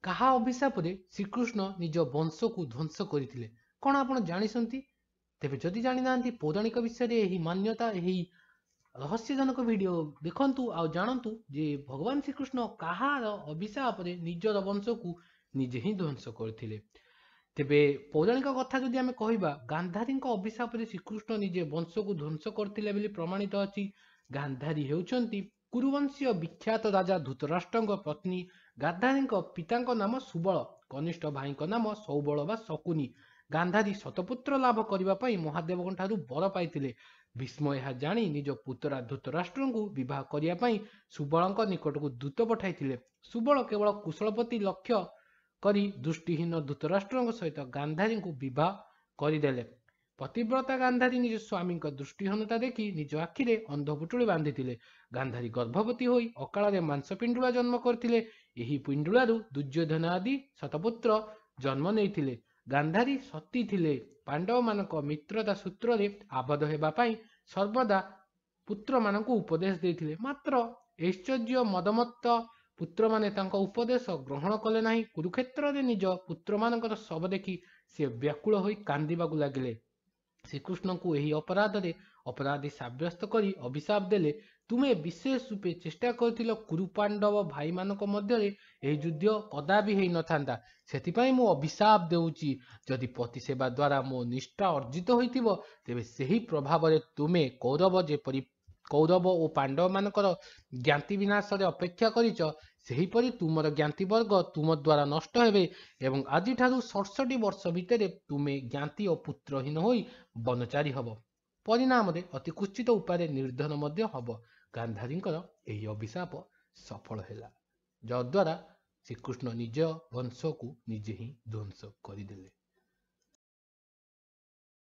କାହା ଅଭିଶାପରେ ଶ୍ରୀକୃଷ୍ଣ ନିଜ ବଂଶକୁ ଧ୍ୱଂସ କରିଥିଲେ, କ'ଣ ଆପଣ ଜାଣିଛନ୍ତି? ତେବେ ଯଦି ଜାଣିନାହାନ୍ତି ପୌରାଣିକ ବିଷୟରେ ଏହି ମାନ୍ୟତା, ଏହି ରହସ୍ୟଜନକ ଭିଡ଼ିଓ ଦେଖନ୍ତୁ ଆଉ ଜାଣନ୍ତୁ ଯେ ଭଗବାନ ଶ୍ରୀକୃଷ୍ଣ କାହାର ଅଭିଶାପରେ ନିଜର ବଂଶକୁ ନିଜେ ହିଁ ଧ୍ୱଂସ କରିଥିଲେ। ତେବେ ପୌରାଣିକ କଥା ଯଦି ଆମେ କହିବା, ଗାନ୍ଧାରୀଙ୍କ ଅଭିଶାପରେ ଶ୍ରୀକୃଷ୍ଣ ନିଜେ ବଂଶକୁ ଧ୍ୱଂସ କରିଥିଲେ ବୋଲି ପ୍ରମାଣିତ ଅଛି। ଗାନ୍ଧାରୀ ହେଉଛନ୍ତି କୁରୁବଂଶୀୟ ବିଖ୍ୟାତ ରାଜା ଧୃତରାଷ୍ଟ୍ରଙ୍କ ପତ୍ନୀ। ଗାନ୍ଧାରୀଙ୍କ ପିତାଙ୍କ ନାମ ସୁବଳ, କନିଷ୍ଠ ଭାଇଙ୍କ ନାମ ସୌବଳ ବା ଶକୁନି। ଗାନ୍ଧାରୀ ଶତପୁତ୍ର ଲାଭ କରିବା ପାଇଁ ମହାଦେବଙ୍କ ଠାରୁ ବର ପାଇଥିଲେ। ଭୀଷ୍ମ ଏହା ଜାଣି ନିଜ ପୁତୁରା ଧୃତରାଷ୍ଟ୍ରଙ୍କୁ ବିବାହ କରିବା ପାଇଁ ସୁବଳଙ୍କ ନିକଟକୁ ଦୂତ ପଠାଇଥିଲେ। ସୁବଳ କେବଳ କୁଶଳପତି ଲକ୍ଷ୍ୟ କରି ଦୃଷ୍ଟିହୀନ ଧୃତରାଷ୍ଟ୍ରଙ୍କ ସହିତ ଗାନ୍ଧାରୀଙ୍କୁ ବିବାହ କରିଦେଲେ। ପତିବ୍ରତା ଗାନ୍ଧାରୀ ନିଜ ସ୍ୱାମୀଙ୍କ ଦୃଷ୍ଟିହୀନତା ଦେଖି ନିଜ ଆଖିରେ ଅନ୍ଧପୁଟୁଳି ବାନ୍ଧିଥିଲେ। ଗାନ୍ଧାରୀ ଗର୍ଭବତୀ ହୋଇ ଅକାଳରେ ମାଂସ ପିଣ୍ଡୁଳା ଜନ୍ମ କରିଥିଲେ। ଏହି ପିଣ୍ଡୁଳାରୁ ଦୁର୍ଯ୍ୟୋଧନ ଆଦି ଶତପୁତ୍ର ଜନ୍ମ ନେଇଥିଲେ। ଗାନ୍ଧାରୀ ସତୀ ଥିଲେ। ପାଣ୍ଡବମାନଙ୍କ ମିତ୍ରତା ସୂତ୍ରରେ ଆବଦ୍ଧ ହେବା ପାଇଁ ସର୍ବଦା ପୁତ୍ରମାନଙ୍କୁ ଉପଦେଶ ଦେଇଥିଲେ। ମାତ୍ର ଐଶ୍ୱର୍ଯ୍ୟ ମଦମତ୍ତ ପୁତ୍ରମାନେ ତାଙ୍କ ଉପଦେଶ ଗ୍ରହଣ କଲେ ନାହିଁ। କୁରୁକ୍ଷେତ୍ରରେ ନିଜ ପୁତ୍ରମାନଙ୍କର ଶବ ଦେଖି ସେ ବ୍ୟାକୁଳ ହୋଇ କାନ୍ଦିବାକୁ ଲାଗିଲେ। ଶ୍ରୀକୃଷ୍ଣଙ୍କୁ ଏହି ଅପରାଧରେ ଅପରାଧୀ ସାବ୍ୟସ୍ତ କରି ଅଭିଶାପ ଦେଲେ, ତୁମେ ବିଶେଷ ରୂପେ ଚେଷ୍ଟା କରିଥିଲ କୁରୁ ପାଣ୍ଡବ ଭାଇମାନଙ୍କ ମଧ୍ୟରେ ଏହି ଯୁଦ୍ଧ କଦାପି ହେଇନଥାନ୍ତା। ସେଥିପାଇଁ ମୁଁ ଅଭିଶାପ ଦେଉଛି, ଯଦି ପତି ସେବା ଦ୍ୱାରା ମୋ ନିଷ୍ଠା ଅର୍ଜିତ ହୋଇଥିବ, ତେବେ ସେହି ପ୍ରଭାବରେ ତୁମେ କୌରବ ଯେପରି କୌରବ ଓ ପାଣ୍ଡବମାନଙ୍କର ଜ୍ଞାତି ବିନାଶରେ ଅପେକ୍ଷା କରିଛ, ସେହିପରି ତୁମର ଜ୍ଞାତିବର୍ଗ ତୁମ ଦ୍ୱାରା ନଷ୍ଟ ହେବେ ଏବଂ ଆଜିଠାରୁ 67 ବର୍ଷ ଭିତରେ ତୁମେ ଜ୍ଞାତି ଓ ପୁତ୍ରହୀନ ହୋଇ ବନଚାରୀ ହେବ। ପରିଣାମରେ ଅତି କୁତ୍ସିତ ଉପାୟରେ ନିର୍ଦ୍ଧନ ମଧ୍ୟ ହେବ। ଗାନ୍ଧାରୀଙ୍କର ଏହି ଅଭିଶାପ ସଫଳ ହେଲା, ଯଦ୍ୱାରା ଶ୍ରୀକୃଷ୍ଣ ନିଜ ବଂଶକୁ ନିଜେ ହିଁ ଧ୍ୱଂସ କରିଦେଲେ।